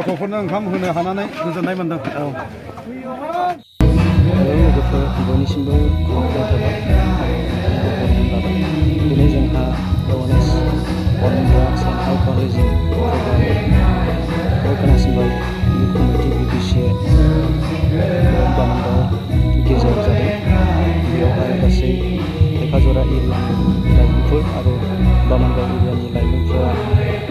गथ'फोरनो ओंखाम होनो हानानै गोजोननाय मोनदों। लोगोफोर बयनिसिमबो खुलुमनाय थाबाय आरो दिनै जोंहा awareness on drugs and alcoholism organisation youth committee BBCA बामोनगाव गेजेराव जादों। बेयावहाय गासै धेकियाजुलि एरियानि लाइमोनफोर आरो बामोनगाव एरियानि लाइमोनफोरा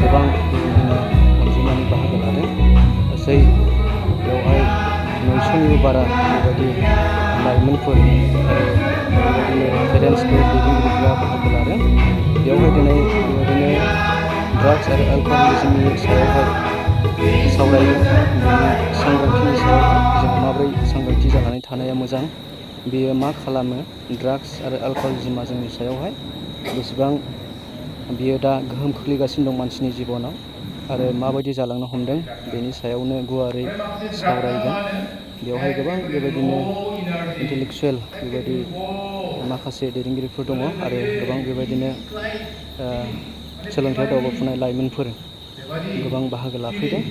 गोबां बेबायदिनो अनजिमानि बाहागो लादों। गासै बेवहाय 900निबो बारा बेबायदि लाइमोनफोर आरो बेबायदिनो पेरेन्टसफोर दैदेनगिरिफोरा बाहागो लादों। बेवहाय दिनै बेबायदिनो ड्राग्स आरो एल्कहलिज्मनि सायावहाय सावरायगोन। बेनि सांग्रांथिनि सायावहाय जों माबोरै सांग्रांथि जानानै थानाया मोजां, बेयो मा खालामो, ड्राग्स आरो एल्कहलिज्मा जोंनि सायावहाय बेसेबां बियो दा गोहोम खोख्लैगासिनो दं मानसिनि जिबनाव आरो माबायदि जालांनो हमदों, बेनि सायावनो गुवारै सावरायगोन। बेवहाय गोबां बेबायदिनो इन्टेलेक्सुवेल बेबायदि माखासे दैदेनगिरिफोर दङ आरो गोबां बेबायदिनो सोलोंथायाव दावगाफुनाय लाइमोनफोर गोबां बाहागो लाफैदों।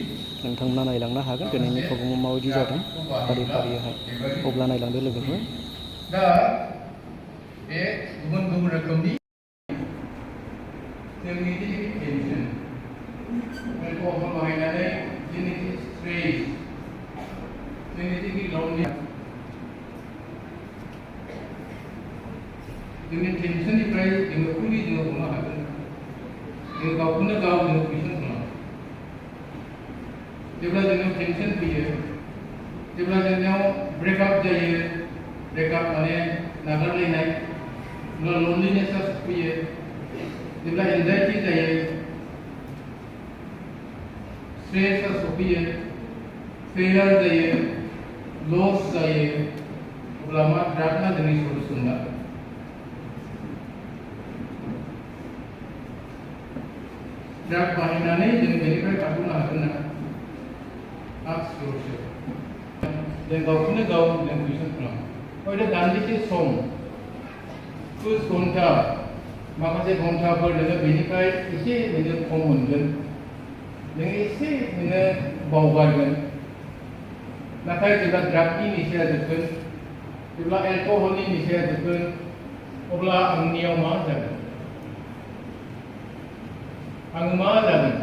नोंथांमोना नायलांनो हागोन दिनैनि प्रग्रामाव माबायदि जादों फारि फारियैहाय। अब्ला नायलांदो लोगोफोर। दा बे गुबुन गुबुन रोखोमनि जोंनि टेनसन एल्कहल बाहायनानै जोंनि स्ट्रेस, जोंनि लनलि, जोंनि टेनसननिफ्राय जोङो फुलि जोङो हमनो हागोन। जों गावखौनो गाव जोङो कुइसन खालामो। जेब्ला जोंनाव टेनसन फैयो, जेब्ला जोंनाव ब्रेकआप जायो, ब्रेकआप माने नागारलायनाय, जेब्ला लनलिनेसा फैयो, जेब्ला एंजाइटि जायो, स्ट्रेसआ सफैयो, फेलियर जायो, लस जायो, अब्ला मा ड्रागआ जोंनि सलुसन ना? ड्राग बाहायनानै जों बेनिफ्राय बारग'नो हागोन ना? Ask yourself. जों गावखौनो गाव जों कुइसन खालामो। हयथ' दान्दिसे सम, कुछ घन्टा, माखासे घन्टाफोर नोङो बेनिफ्राय एसे नोङो खम मोनगोन, नोङो एसे नोङो बावगारगोन। नाथाय जेब्ला ड्रागनि निसाया जोबगोन, जेब्ला एल्कहलनि निसाया जोबगोन, अब्ला आंनियाव मा जागोन? आङो मा जागोन?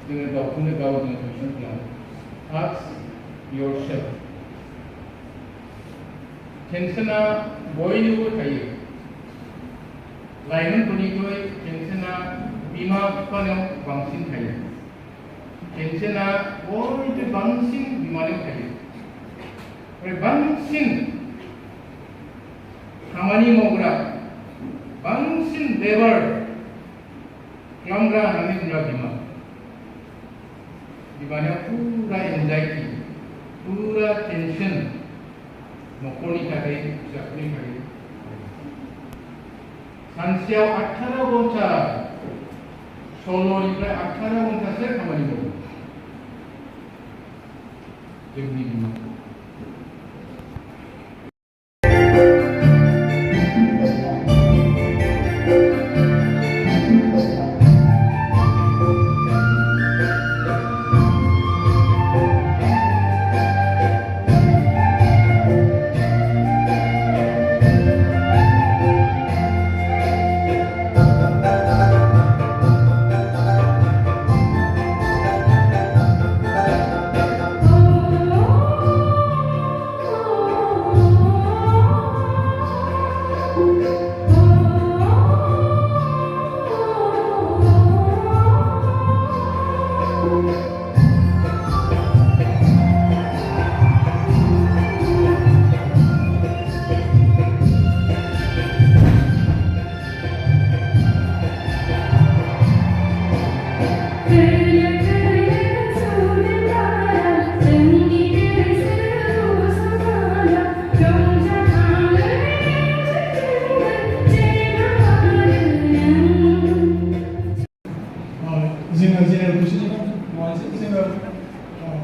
जोङो गावखौनो गाव जों कुइसन खालामो। Ask yourself. टेनसना बयनिबो थायो। लाइमोनफोरनिख्रुइ टेनसना बिमा बिफानाव बांसिन थायो। टेनसना बयनिख्रुइ बांसिन बिमानाव थायो। आरो बांसिन खामानि मावग्रा, बांसिन लेबार खालामग्रा होननानै बुंब्ला बिमा। बिमानाव पुरा एंजाइटि, पुरा टेनसन, न'खरनि थाखाय, फिसाफोरनि थाखाय। सानसेयाव 18 घन्टा, 16निफ्राय 18 घन्टासो खामानि मावो जोंनि बिमा।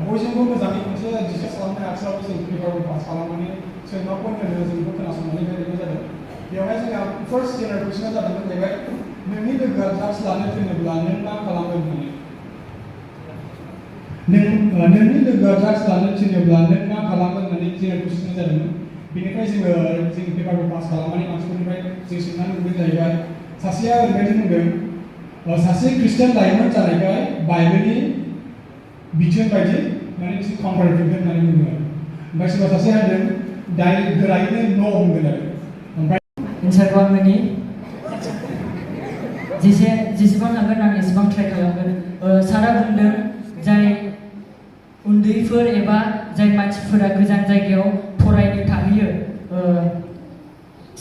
बयजोंबो मोजाङै मोनसे डिसकास खालामनाय आथिखालाव जों पेपारबो पास खालामनानै सोरबा पइन्ट होनो जों बेखौ खोनासंनानै बेबायदिनो जादों। बेवहाय जोंहा फार्स्ट जेनेरेल कुइसना जादोंमोन जाहैबाय नोंनि लोगोआ ड्राग्स लानो थिनोब्ला नों मा खालामगोन होननानै। नोंनि लोगोआ ड्राग्स लानो थिनोब्ला नों मा खालामगोन होननानै जोङो कुइसन जादोंमोन बेनिफ्राय जों पेपारखौ पास खालामनानै मानसिफोरनिफ्राय जों सोंनानै मोनदों जाहैबाय सासेया ओरैबायदि बुंदों सासे ख्रिस्टियान लाइमोन जानायखाय बाइबेलनि बिथोन बायदि माने बिसोर काउन्टार होगोन होननानै बुंदों ओमफ्राय सोरबा सासे होनदों गोरायैनो न' बुंगोन आरो ओमफ्राय एन्सारखौ आं होनि जेसेबां हागोन आं एसेबां ट्राइ खालामगोन सारा बुंदों जाय उन्दैफोर एबा जाय मानसिफोरा गोजान जायगायाव फरायनो थाहैयो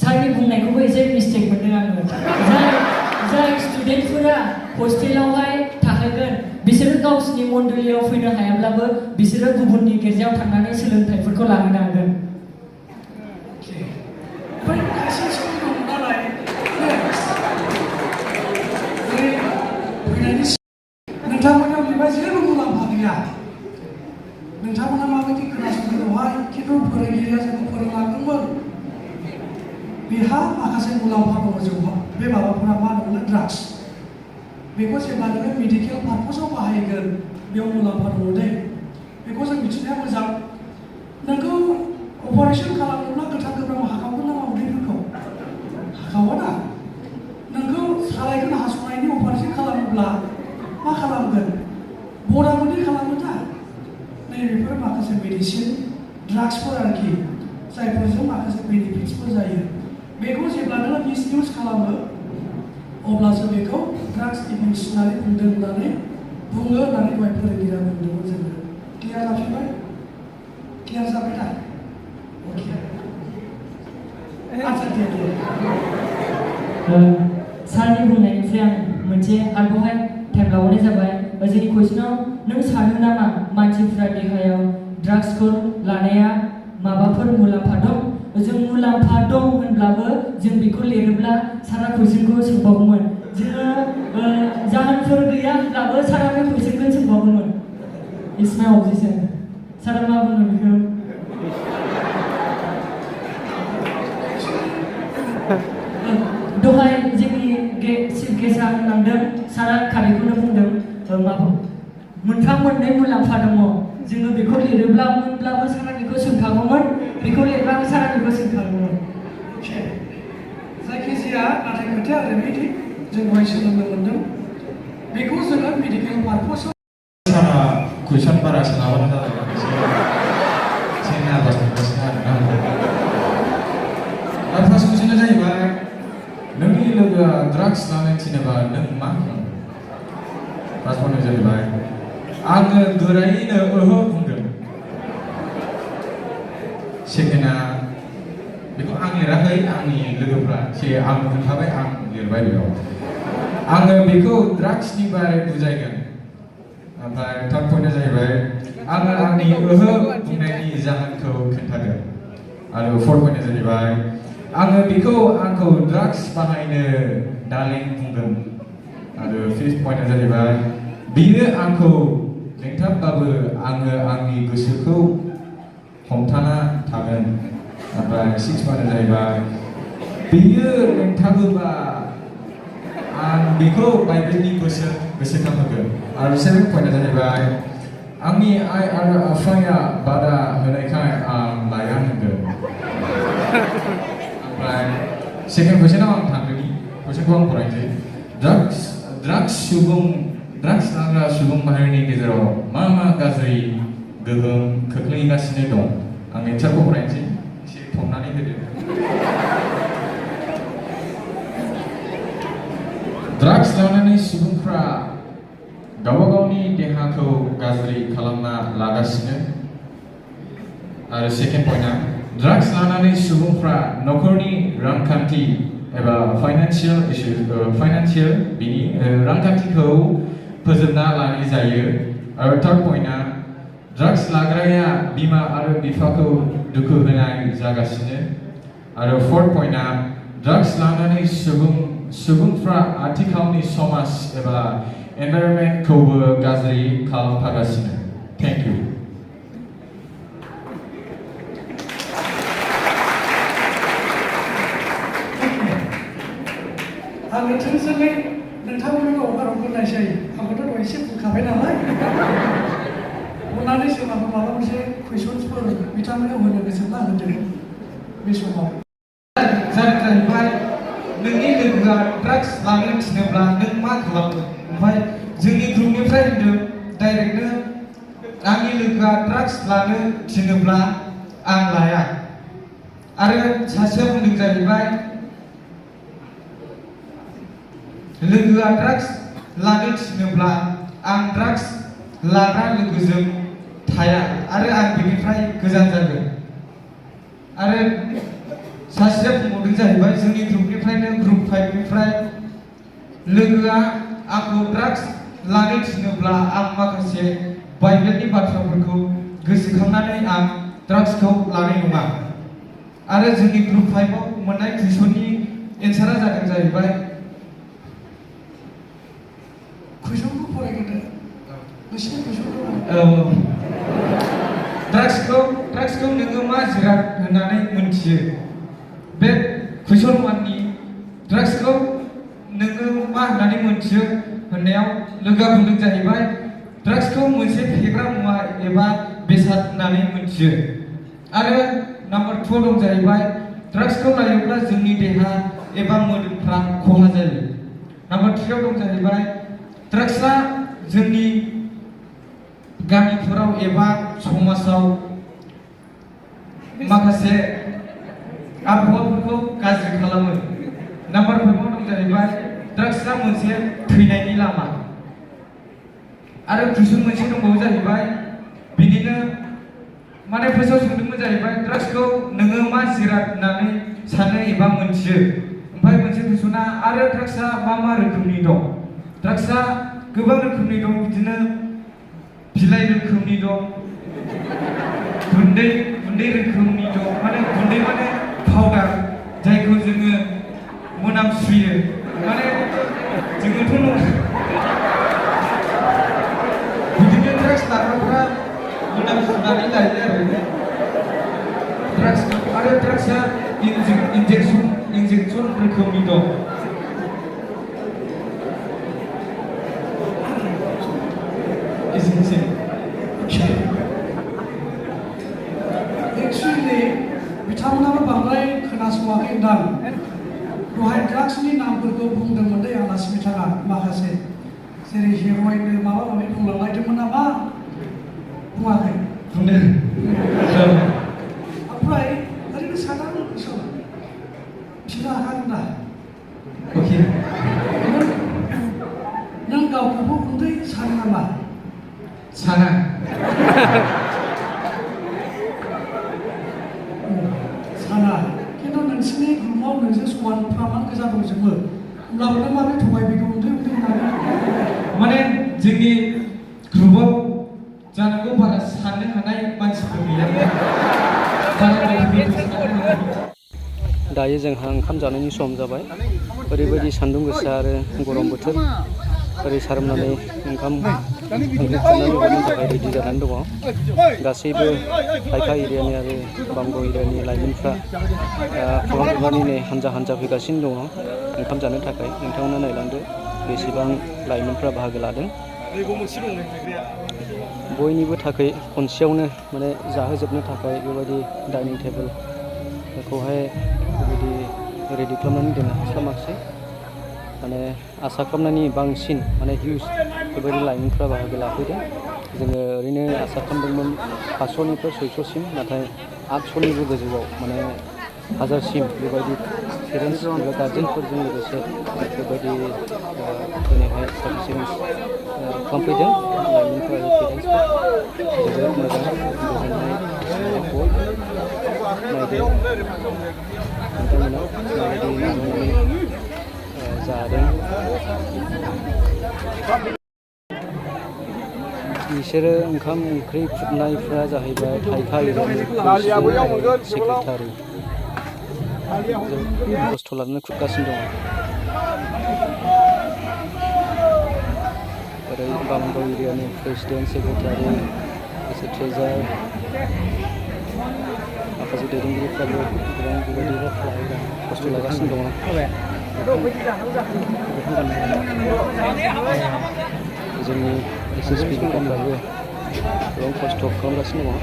सारनि बुंनायखौबो एसे मिस्टेक मोनदों आङो जाय स्टुडेन्टफोरा हस्टेलावहाय थाहैगोन बिसोरो गावसिनि मण्डलियाव फैनो हायाब्लाबो बिसोरो गुबुननि गिर्जायाव थांनानै सोलोंथाइफोरखौ लाहैनो हागोन नोंथांमोना बेवहाय जेबो मुलाम्फा गैया नोंथांमोना माबायदि खोनासंगोन बेवहाय खिन्थु फोरोंगिरिया जोंखौ फोरोंलांदोंमोन बेहा माखासे मुलाम्फा दङ जोंहा बे माबाफोरा मा होनोमोन ड्राग्स बेखौ जेब्ला नोङो मेडिकेल पार्पसाव बाहायगोन बेयाव मुलाम्फा दङ दे बेखौ जों मिथिनाया मोजां नोंखौ अपारेसन खालामनोब्ला गोथां गोब्राम हाखावगोन ना उदैफोरखौ हाखावा ना नोंखौ सालायगोन हास'नायनि अपारेसन खालामोब्ला मा खालामगोन बरा बदि खालामो दा नैबेफोर माखासे मेडिसिन ड्राग्सफोर आरोखि जायफोरजों माखासे बेनिफिट्सफोर जायो बेखौ जेब्ला नोङो मिसइउज खालामो अब्लासो बेखौ ड्राग्स एबिउस होननानै बुंदों होननानै बुङो होननानै दहाय फोरोंगिरिया बुंदोंमोन जोङो क्लियार जाफैबाय क्लियार जाबाय दा अके आচ্ছা दे सारनि बुंनायनिफ्राय आं मोनसे आरोबावहाय टाइम लाबावनाय जाबाय जोंनि कुइसनाव नों सानो नामा मानसिफ्रा देहायाव ड्राग्सखौ लानाया माबाफोर मुलाम्फा दं जों मुलाम्फा दं होनब्लाबो जों बेखौ लिरोब्ला सारा कुइसनखौ सोंबावगौमोन जोङो जाहोनफोर गैया होनब्लाबो सारा बे कुइसनखौ सोंबावगौमोन इट्स माय अबजेक्शन सारा मा बुङो बेखौ दहाय जोंनि चिफ गेस्टआ होनलांदों सारा खारिखौनो बुंदों मोनथाम मोननै मुलाम्फा दङ जोङो बेखौ लिरोब्लाबो सारा बेखौ सोंखागौमोन बेखौ लिरब्लाबो सारा बेखौ सोंखागौमोन जायखिजाया नाथाय खोथाया ओरैबायदि जों दहाय सोलोंनो मोन्दों बेखौ जोङो मेडिकेल पार्पसाव सारा कुइसन बारा सोङाबानो जाबाय एसे नार्भास मोनगासिनो आरोना दा फार्स्ट कुइसना जाहैबाय नोंनि लोगोआ ड्राग्स लानो थिनोबा नों मा खालामो फार्स्ट पइन्टआ जाहैबाय आङो गोरायैनो ओहो बुंगोन सेकेन्डआ बेखौ आं लिराखै आंनि लोगोफ्रा आं खोन्थाबाय आं लिरबाय बेयाव आङो बेखौ ड्राग्सनि बारै बुजायगोन ओमफ्राय थार्ड पइन्टआ जाहैबाय आङो आंनि ओहो बुंनायनि जाहोनखौ खोन्थागोन आरो फोर्थ पइन्टआ जाहैबाय आङो बेखौ आंखौ ड्राग्स बाहायनो दालें बुंगोन आरो फिफ्थ पइन्टआ जाहैबाय बियो आंखौ लेंथाबबाबो आङो आंनि गोसोखौ हमथाना थागोन ओमफ्राय सिक्स पइन्टआ जाहैबाय बियो लेंथाबोबा आं बेखौ बाइबेलनि गोसोखांहोगोन आरो सेभेन्थ पइन्टआ जाहैबाय आंनि आइ आरो आफाया बादा होनायखाय आं लाया होनगोन ओमफ्राय सेकेन्ड कुइसनाव आं थांदोंनि कुइसनखौ आं फरायनोसै ड्राग्स लाग्रा सुबुं माहारिनि गेजेराव मा गाज्रि गोहोम खोख्लैगासिनो दं आं एन्सारखौ फरायनोसै एसे थमनानै होदो ड्राग्स लानानै सुबुंफ्रा गावबा गावनि देहाखौ गाज्रि खालामना लागासिनो आरो सेकेन्ड पइन्टआ ड्राग्स लानानै सुबुंफ्रा नखरनि रांखान्थि एबा फाइनान्सियेल बिनि रांखान्थिखौ फोजोबना लानाय जायो आरो थार्ड पइन्टआ ड्राग्स लाग्राया बिमा आरो बिफाखौ दुखु होनाय जागासिनो आरो फोर्थ पइन्टआ ड्राग्स लानानै सुबुंफ्रा आथिखालनि समाज एबा एनभाइरनमेन्टखौबो गाज्रि खालामफागासिनो थेंक इउ आङो थोंजोङै नोंथांमोनखौ हगारहरग्रोनायसै आंबोथ' दहाय एसे बुंखाबाय नालाय अन्नानै सोरबाफोर माबा मोनसे कुइसन्सफोर बिथांमोननो होनो गोसोब्ला होदो बे समाव। जानो जाहैबाय नोंनि लोगोआ ड्राग्स लानो थिनोब्ला नों मा खालामो? ओमफ्राय जोंनि ग्रुपनिफ्राय होनदों डाइरेक्टनो आंनि लोगोआ ड्राग्स लानो थिनोब्ला आं लाया। आरो सासेया बुंदों जाहैबाय लोगोआ ड्राग्स लानो थिनोब्ला आं ड्राग्स लाग्रा लोगोजों थाया आरो आं बेनिफ्राय गोजान जागोन। आरो सासेया बुंबावदों जाहैबाय जोंनि ग्रुपनिफ्रायनो ग्रुप 5 निफ्राय लोगोआ आंखौ ड्राग्स लानो थिनोब्ला आं माखासे बाइबेलनि बाथ्राफोरखौ गोसोखांनानै आं ड्राग्सखौ लानाय नङा। आरो जोंनि ग्रुप 5 आव मोननाय कुइसननि एन्सारा जादों जाहैबाय कुइसनखौ फरायग्रोदो नोंसिनि कुइसनखौ ड्राग्सखौ नोङो मा जिराद होननानै मोनथियो? बे कुइसन 1नि ड्राग्सखौ नोङो मा होननानै मोनथियो होननायाव लोगोआ बुंदों जाहैबाय ड्राग्सखौ मोनसे फेग्रा मुवा एबा बेसाद होननानै मोनथियो। आरो नाम्बार 2 दं जाहैबाय ड्राग्सखौ लायोब्ला जोंनि देहा एबा मोदोमफ्रा खहा जायो। नाम्बार 3 आव दं जाहैबाय ड्राग्सआ जोंनि गामिफोराव एबा समाजाव माखासे आबहावाफोरखौ गाज्रि खालामो। नाम्बार 5 आव दं जाहैबाय ड्राग्सआ मोनसे थैनायनि लामा। आरो कुइसन मोनसे दंबावो जाहैबाय बिदिनो माने फार्स्टआव सोंदोंमोन जाहैबाय ड्राग्सखौ नोङो मा जिराद होननानै सानो एबा मोनथियो? ओमफ्राय मोनसे कुइसना आरो ड्राग्सआ मा रोखोमनि दं? ड्राग्सआ गोबां रोखोमनि दं, बिदिनो बिलाइ रोखोमनि दं, गुन्दै रोखोमनि दं, माने गुन्दै माने पाउडार जायखौ जोङो मोनामसुयो, माने जोङोथ' बिदिनो ड्राग्स लाग्राफ्रा मोनामसुनानै लायो आरो ड्राग्सखौ। आरो ड्राग्सआ इन्जेक्सन रोखोमनि दं। एक्चुअली बिथांमोनाबो बांद्राय खोनासङाखै दां। दहाय ड्राग्सनि नामफोरखौ बुंदोंमोन दे आलासि बिथाङा माखासे, जेरै हेर'इननो माबा माबि बुंलांलायदोंमोन नामा? बुङाखै? बुंदों। ओमफ्राय ओरैनो सादारन कुइसन फिसा हागोनदा? अके। नों गावखौबो उन्दै सानो नामा? साना। साना, खिन्थु नोंसिनि ग्रुपआव नोंजों समान प्रमान गोजा दंजोबो, होमब्लाबो नों माबोरै थगाय बेखौ उन्दै होननानै? माने जोंनि ग्रुपआव जानांगौ बारा साननो हानाय मानसिफोर गैया। दायो जोंहा ओंखाम जानायनि सम जाबाय। ओरैबायदि सान्दुं गोसा आरो गरम बोथोर। ओरै सारोमनानै ओंखाम ओंख्रि खुरनानै हरनो थाखाय रेडि जानानै दङ। गासैबो थाइखा एरियानि आरो बांग' एरियानि लाइमोनफ्रा फुरबानिनो हानजा फैगासिनो दङ ओंखाम जानो थाखाय। नोंथांमोना नायलांदो बेसेबां लाइमोनफ्रा बाहागो लादों। बयनिबो थाखाय खनसेयावनो माने जाहोजोबनो थाखाय बेबायदि डाइनिं टेबोलखौहाय बेबायदि रेडि खालामनानै दोननो हास्लाबाखिसै। माने आसा खालामनायनि बांसिन माने हिउज बेबायदि लाइमोनफ्रा बाहागो लाफैदों। जोङो ओरैनो आसा खालामदोंमोन 500निफ्राय 600सिम, नाथाय 800निबो गोजौआव माने 1000सिम बेबायदि पेरेन्टस एबा गार्जेनफोरजों लोगोसे बेबायदि दिनैहाय साफिसियेन्स खालामफैदों लाइमोनफोर आरो पेरेन्टसफोर। जोबोद मोजां गोजोननाय बयबो नायदो नोंथांमोना माबायदि नाजानानै जादों। बिसोरो ओंखाम ओंख्रि खुरनायफ्रा जाहैबाय थाइखा एरियानि सेक्रेटारि। खस्थ' लानानै खुरगासिनो दङ। ओरै बांग' एरियानि प्रेसिडेन्ट, सेक्रेटारि, लोगोसे ट्रेजारार, माखासे दैदेनगिरिफ्राबो गोबां बेबायदि खस्थ' लागासिनो दङ। जोंनि SSP बिफानफ्राबो गोबां खस्थ' खालामगासिनो दङ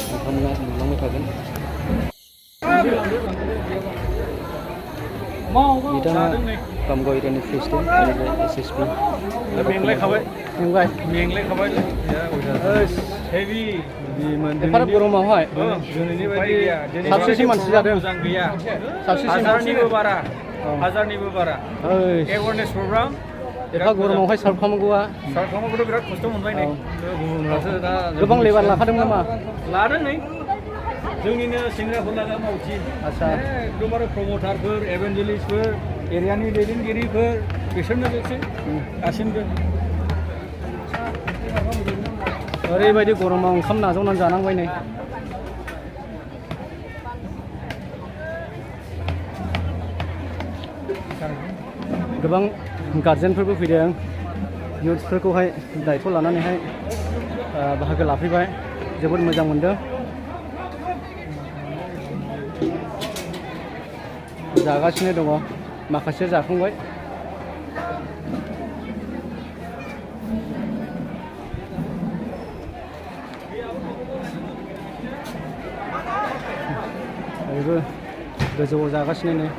नोंथांमोना नुलांबाय थागोन बिथाङा गामगाव एरियानि प्रेसिडेन्ट आरो SSB मेंलायखाबाय एफाराब गरमावहाय दिनैनि बायदि साबसेसो मानसि जादों मोजां गैया साबसेसो हाजारनिबो बारा एवारनेस प्रग्राम एफा गरमावहाय सार्भ खालामनांगौआ सारखांबाबोथ' बिराद खस्थ' मोनबाय नै गुबुनफ्रासो दा गोबां लेबार लाखादों नामा लादों नै जोंनिनो सेंग्राफोर लागा मावथि आदसा एकदमबारे प्रमटारफोर एभेन्जेलिस्टफोर एरियानि दैदेनगिरिफोर बिसोरनो जोबसै गासिबो ओरैबायदि गरमाव ओंखाम नाजावनानै जानांबाय नै गोबां गार्जेनफोरबो फैदों इउथ्सफोरखौहाय दायथ' लानानैहाय बाहागो लाफैबाय जोबोद मोजां मोनदों जागासिनो दङ माखासे जाखांबाय ओरैबो गोजौआव जागासिनो नै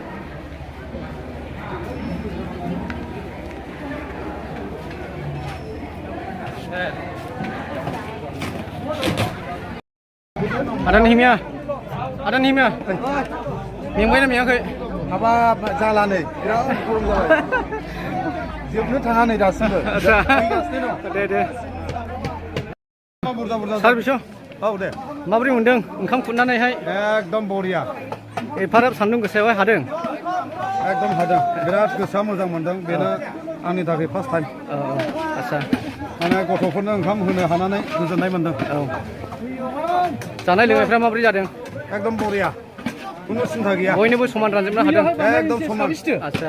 Adan himya मेंबायना मेङाखै हाबाब जाला नै बिराद गरम जाबाय जोबनो थाङा नै दासिमबो फैगासिनो दं दे बुरजा बुरजा सार बिस' औ दे माबोरै मोनदों ओंखाम खुरनानैहाय एकदम बरिया एफाराब सान्दुं गोसायावहाय हादों एकदम हादों बिराद गोसोआ मोजां मोनदों बेनो आंनि थाखाय फार्स्ट टाइम आदसा माने गथ'फोरनो ओंखाम होनो हानानै गोजोननाय मोनदों औ जानाय लोंनायफ्रा माबोरै जादों एकदम बरिया खुनु सिन्था गैया बयनोबो समान रानजोबनो हादों एकदम समान आदसा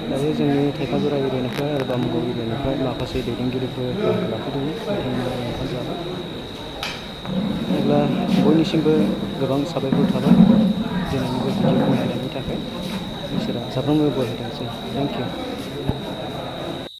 दायो जोंनि थेखाजुरा एरियानिफ्राय आरो बामगाव एरियानिफ्राय माखासे दैदेनगिरिफोर बाहागो लाफैदोंमोन बिथांमोना ओंखाम जाबाय अब्ला बयनिसिमबो गोबां साबायखर थाबाय दिनैनि बे भिडिअखौ नायनायनि थाखाय इसोरा साफ्रोमबो बोर होथोंसै थेंक इउ